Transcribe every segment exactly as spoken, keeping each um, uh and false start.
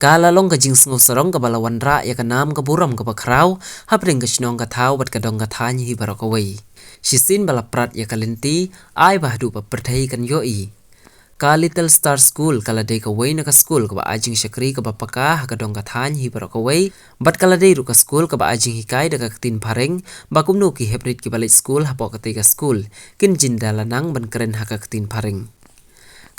Ka la long ka jingsngewsarong kaba la wanrah ïa ka nam ka burom kaba khraw hapdeng ka shnong ka thaw bad ka dong ka thaiñ hi baroh kawei. Shisien ba la prat ïa ka lynti, ai ba haduh ba pyrthei kan ïohi. Ka Little Star School ka la dei kawei na ka skul kaba ai jingshakri kaba paka ha ka dong ka thaiñ hi baroh kawei, bad ka la dei ruh ka skul kaba ai jinghikai da ka ktien phareng, ba kumno ki heprit kiba leit skul hapoh katei ka skul kin jin da la nang ban kren ha ka ktien phareng.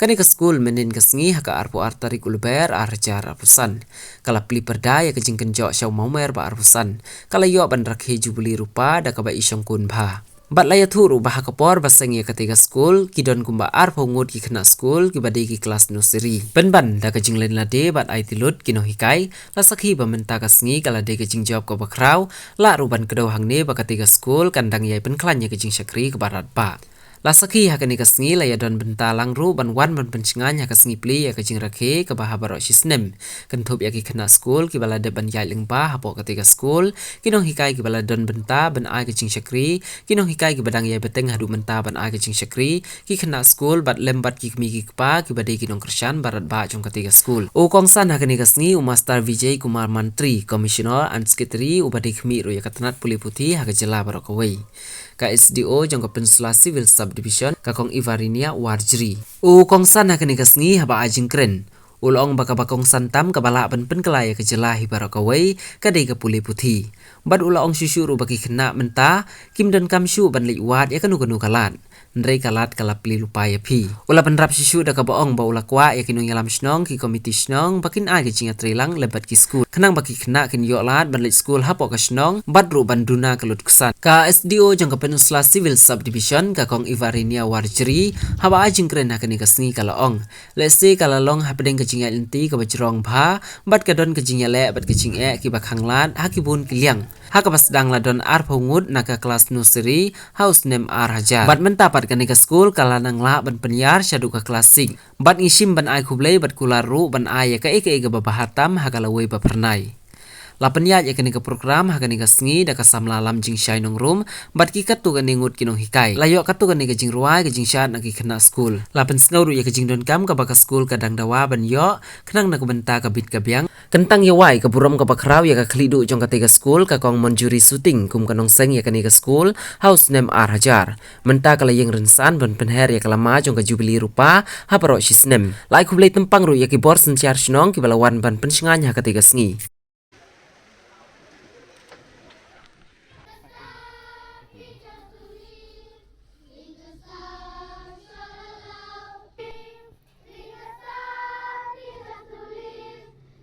Kane ka skul mynhynnin ka sngi ha ka arphew ar tarik u Lber ar hajar arphew san ka la plie pyrda ïa ka jingkynjoh sha u Mawmer ba arphew san, ka la ïoh ban rakhe jubili rupa da kaba i shongkun bha. Bad la ïathuh ruh ba ha ka por ba seng ïa katei ka skul ki don kumba arphew ngut ki khynnah skul kiba dei ki klas nursery. Pynban da ka jinglen lade bad aiti lut ki nonghikai, la sakhi ba mynta ka sngi ka la dei ka jingjop kaba khraw, lah ruh ban kdew hangne ba katei ka skul kan dang ïai pynkhlaiñ ïa ka jingshakri kaba radbah. La sakhi ha kane ka sngi la ïadon bynta lang ruh ban wan ban pynshngaiñ ha ka sngi plie ïa ka jingrakhe kaba ha baroh shi snem. Kynthup ïa ki khynnah skul kiba la dep ban ïaid lyngba hapoh katei ka skul, ki nonghikai kiba la don bynta ban ai ka jingshakri, ki nonghikai kiba dang ïai bteng haduh mynta ban ai ka jingshakri, ki khynnah skul bad lem bad ki kmie ki kpa kiba dei ki nongkyrshan ba radbah jong katei ka skul. U kongsan ha kane ka sngi u Master Vijay Kumar Mantri, Commissioner and Secretary uba dei khmih ruh ïa ka tnat pule puthi ha ka jylla baroh kawei. Ka S D O jong ka Peninsula Civil Subdivision, ka Kong Ivarinia Warjri. U kongsan ha kane ka sngi haba ai jingkren, u la ong ba kaba kongsan tam kaba lah ban pynkylla ïa ka jylla hi baroh kawei ka dei ka pule puthi. Bad u la ong shuh shuh ruh ba ki khynnah mynta kim donkam shuh ban leit wad ïa kano kano ka lad, hynrei ka lad ka la plie lypa ïa phi. U la bynrap shuh shuh da kaba ong ba u la kwah ïa ki nongïalam shnong, ki komiti shnong ba kin ai ka jingïatreilang lem bad ki skul, khnang ba ki khynnah kin ïoh lad ban leit skul hapoh ka shnong bad ruh ban duna ka lut ksan. Ka S D O jong ka Peninsula Civil Subdivision, ka Kong Ivarinia Warjri, haba ai jingkren ha kane ka sngi ka la ong, lehse ka la long hapdeng ka jingïaid lynti kaba jrong bha bad ka don ka jingïaleh bad ka jingeh kiba khang lad ha ki bun ki liang. Ha kaba sdang la don arphew ngut na ka klas nursery ha u snem ar hajar. Bad mynta pat kane ka skul ka la nang lah ban pynïar shaduh ka klas six. Bad ngi shim ban ai khublei bad kular ruh ban ai ïa kaei kaei kaba bha tam ha ka lawei ba phyrnai. La pynïaid ïa kane ka program ha kane ka sngi da ka samla lam jingshai nongrum bad ki katto katne ngut ki nonghikai. La ïoh katto katne ka jingrwai ka jingshad na ki khynnah skul. La pynsngew ruh ïa ka jingdonkam kaba ka skul ka dang dawa ban ïoh khnang na ka bynta ka bit ka biang. Kyntang ïa wai ka burom kaba khraw ïa ka khlieh duh jong katei ka skul, ka Kong Monjuri Suting kum ka nongseng ïa kane ka skul ha u snem ar hajar. Mynta ka la ïeng rynsan ban pynher ïa ka lama jong ka jubili rupa ha baroh shi snem. La ai khublei tympang ruh ïa ki bor synshar shnong kiba la wan ban pynshngaiñ ha katei ka sngi.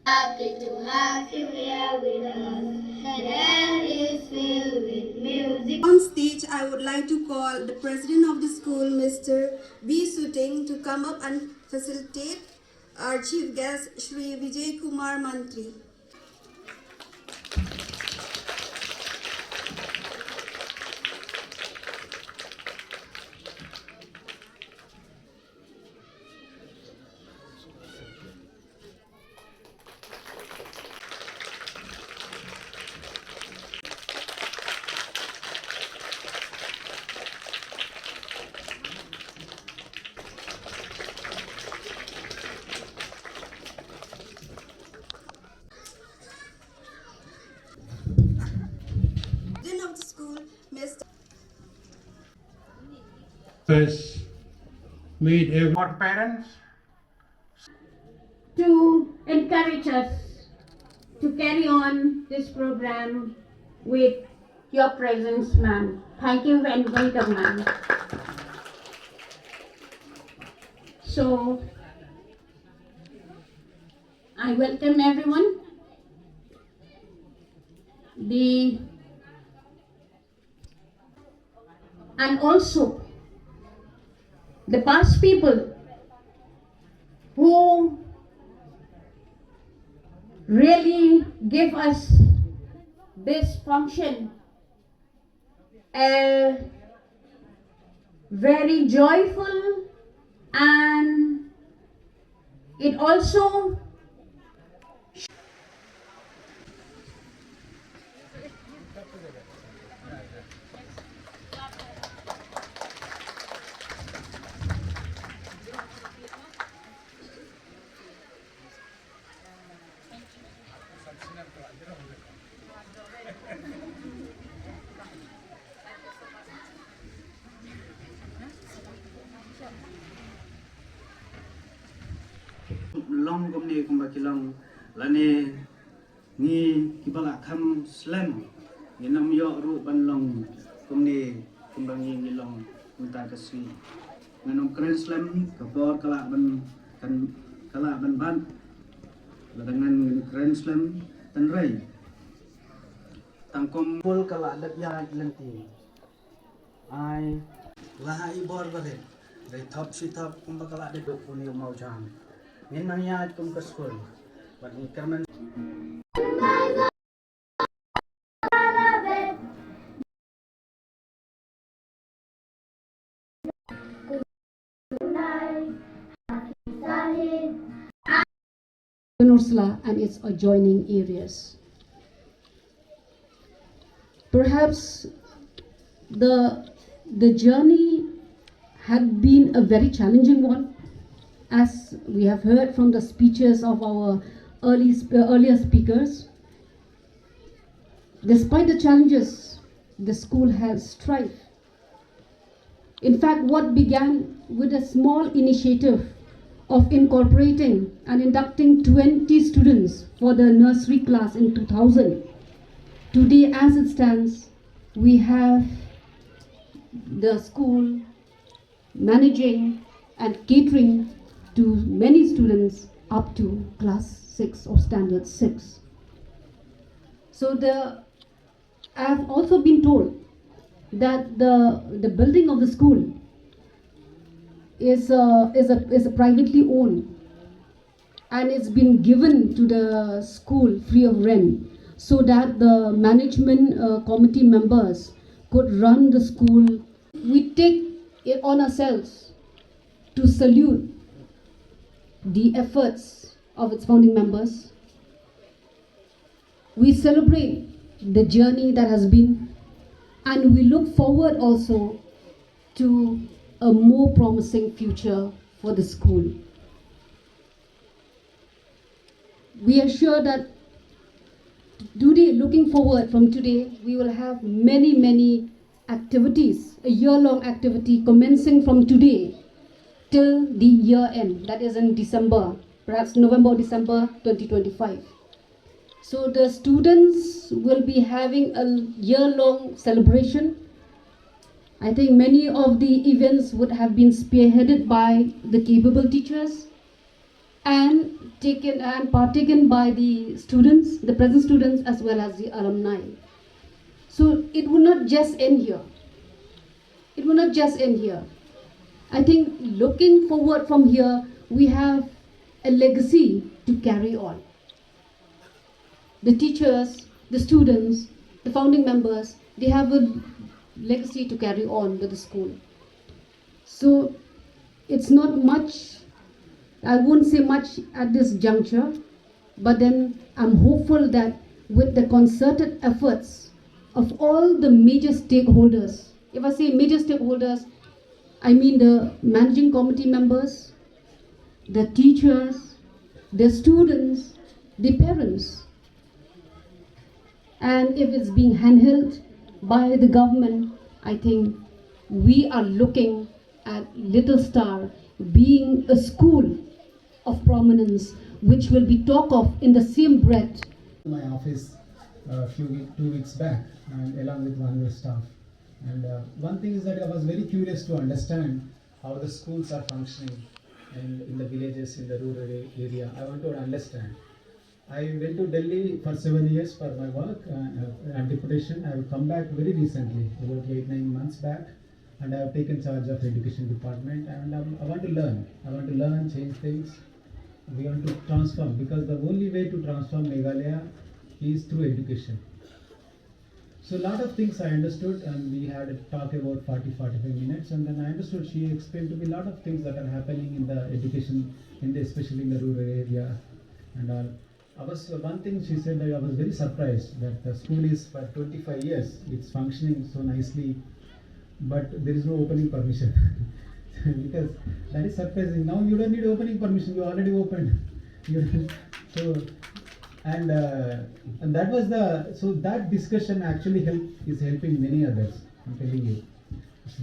Happy to have you here with us. The air is filled with music. On stage, I would like to call the president of the school, Mister V Suting, to come up and facilitate our chief guest, Shri Vijay Kumar Mantri. Dean of the school, Mister First, meet every- for parents to encourage us to carry on this program with your presence, ma'am. Thank you and welcome, ma'am. So, I welcome everyone. The and also the past people who really gave us this function a very joyful and it also Long kumne kumba ki long lane ngi kiba la kham slem, ngin ym ïoh ruh ban long kumne kumba ngi ngi long mynta ka sngi. Ngan ym kren slem, ka por ka lah ban, kan, ka lah ban bat. Lada ngan kren slem, tynrai tang kum pul ka lah dep ïaid lynti. Ai, la ha i bor barit. Dei thop shi thop kumba ka lah dep duk une u mawjam. Ngin nang ïaid kum ka skul. Bad ngi kyrmen. Ursula and its adjoining areas. Perhaps the, the journey had been a very challenging one, as we have heard from the speeches of our early sp-, uh, earlier speakers. Despite the challenges, the school has thrived. In fact, what began with a small initiative of incorporating and inducting twenty students for the nursery class in two thousand, today, as it stands, we have the school managing and catering to many students up to class six or standard six. So the, I've also been told that the, the building of the school is, uh, is a, is a privately owned, and it's been given to the school free of rent so that the management, uh, committee members could run the school. We take it on ourselves to salute the efforts of its founding members. We celebrate the journey that has been, and we look forward also to a more promising future for the school. We are sure that today, looking forward from today, we will have many, many activities, a year-long activity commencing from today till the year end, that is in December, perhaps November, December twenty twenty-five. So the students will be having a year-long celebration. I think many of the events would have been spearheaded by the capable teachers and taken and partaken by the students, the present students, as well as the alumni. So it would not just end here. It will not just end here. I think looking forward from here, we have a legacy to carry on. The teachers, the students, the founding members, they have a legacy to carry on with the school. So it's not much, I won't say much at this juncture, but then I'm hopeful that with the concerted efforts of all the major stakeholders, if I say major stakeholders, I mean the managing committee members, the teachers, the students, the parents. And if it's being handheld by the government, I think we are looking at Little Star being a school of prominence, which will be talked of in the same breath. My office a few week, two weeks back, and along with one of the staff. And uh, one thing is that I was very curious to understand how the schools are functioning in, in the villages, in the rural area. I want to understand. I went to Delhi for seven years for my work uh, uh, and deputation. I have come back very recently, about eight, nine months back, and I have taken charge of education department. And um, I want to learn. I want to learn, change things. We want to transform, because the only way to transform Meghalaya is through education. So a lot of things I understood, and we had a talk about forty, forty-five minutes, and then I understood, she explained to me a lot of things that are happening in the education, in the, especially in the rural area and all. I was, one thing she said, I was very surprised that the school is for twenty-five years, it's functioning so nicely, but there is no opening permission. Because that is surprising. Now you don't need opening permission, you already opened. You, so And uh, and that was the so that discussion actually help is helping many others. I'm telling you,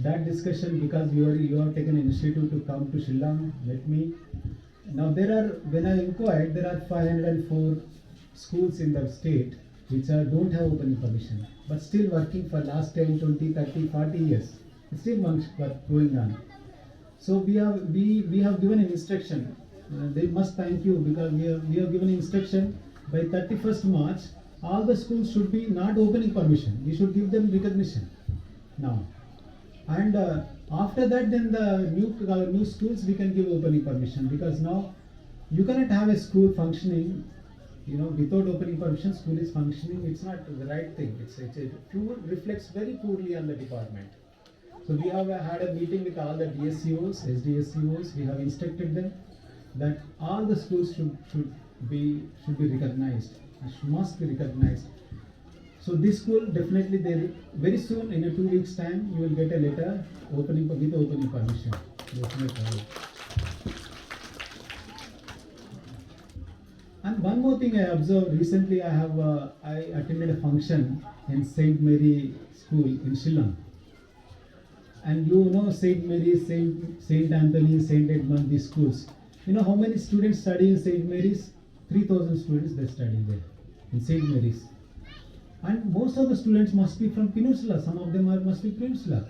that discussion, because you are you have taken initiative to come to Shillong, met me. Now there are, when I inquired, there are five hundred four schools in the state which are don't have opening permission, but still working for last ten, twenty, thirty, forty years. It's still one work going on. So we have we we have given an instruction. Uh, they must thank you because we have we have given instruction by thirty-first March. All the schools should be not opening permission. We should give them recognition now. And uh, after that, then the new uh, new schools we can give opening permission, because now you cannot have a school functioning, you know, without opening permission. School is functioning. It's not the right thing. It's it's a pure reflects very poorly on the department. So we have had a meeting with all the D S E Os, S D S E Os. We have instructed them that all the schools should should be should be recognized, must be recognized. So this school definitely they very soon, in a two weeks time, you will get a letter opening with opening permission. And one more thing I observed recently, I have uh, I attended a function in Saint Mary School in Shillong. And you know Saint Mary's, Saint Saint Anthony, Saint Edmund, these schools. You know how many students study in Saint Mary's? Three thousand students they study there in Saint Mary's. And most of the students must be from Peninsula. Some of them are must be Peninsula.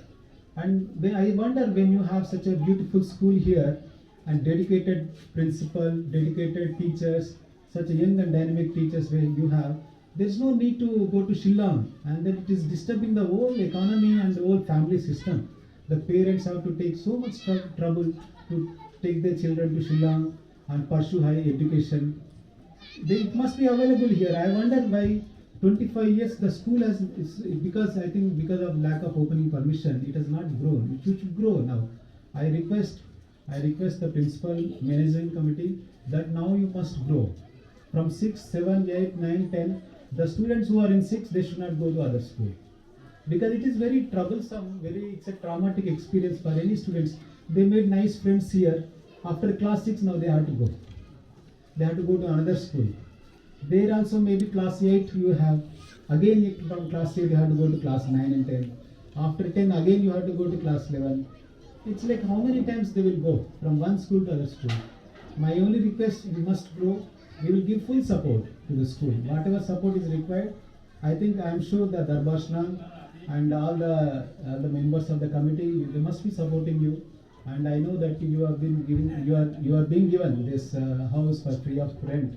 And when, I wonder, when you have such a beautiful school here and dedicated principal, dedicated teachers, such a young and dynamic teachers where you have, there's no need to go to Shillong, and that it is disturbing the whole economy and the whole family system. The parents have to take so much tr- trouble to take their children to Shillong and pursue high education. They, it must be available here. I wonder why twenty-five years the school has, is, because I think because of lack of opening permission, it has not grown. It should grow now. I request I request the principal managing committee that now you must grow. From six, seven, eight, nine, ten, the students who are in six, they should not go to other school. Because it is very troublesome, very it's a traumatic experience for any students. They made nice friends here. After class six, now they have to go. They have to go to another school. There also maybe class eight you have. Again, from class eight you have to go to class nine and ten. After ten, again you have to go to class eleven. It's like how many times they will go from one school to other school. My only request, we must grow. We will give full support to the school. Whatever support is required, I think I am sure that Darbar Shnang and all the all the members of the committee, they must be supporting you. And I know that you have been given, you are you are being given this uh, house for free of rent.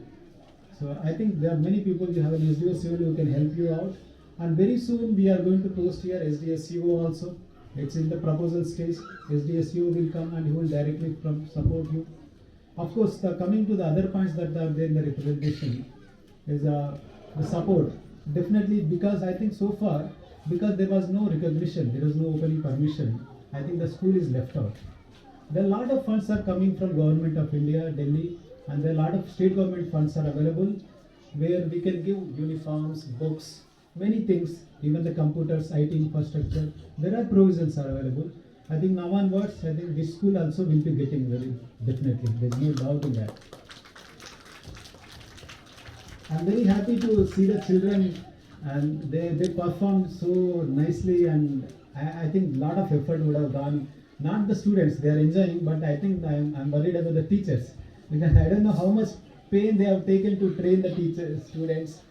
So I think there are many people, you have an S D O C O who can help you out. And very soon we are going to post here S D S C O also. It's in the proposal stage. S D S C O will come and he will directly from support you. Of course, the, coming to the other points that are there in the representation is uh, the support. Definitely, because I think so far, because there was no recognition, there was no opening permission, I think the school is left out. There are a lot of funds are coming from Government of India, Delhi, and there are a lot of state government funds are available where we can give uniforms, books, many things, even the computers, I T infrastructure. There are provisions are available. I think now onwards, I think this school also will be getting very definitely. There's no doubt in that. I'm very happy to see the children, and they, they performed so nicely, and I, I think a lot of effort would have gone. Not the students, they are enjoying, but I think I'm, I'm worried about the teachers, because I don't know how much pain they have taken to train the teachers, students,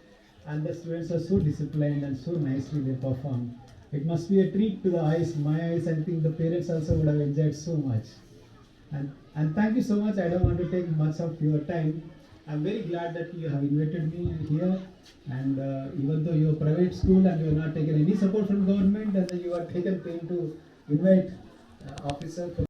and the students are so disciplined and so nicely they perform. It must be a treat to the eyes, my eyes. I think the parents also would have enjoyed so much. And and thank you so much. I don't want to take much of your time. I'm very glad that you have invited me here. And uh, even though you're a private school and you're not taking any support from government, and you are taken pain to invite uh, officer.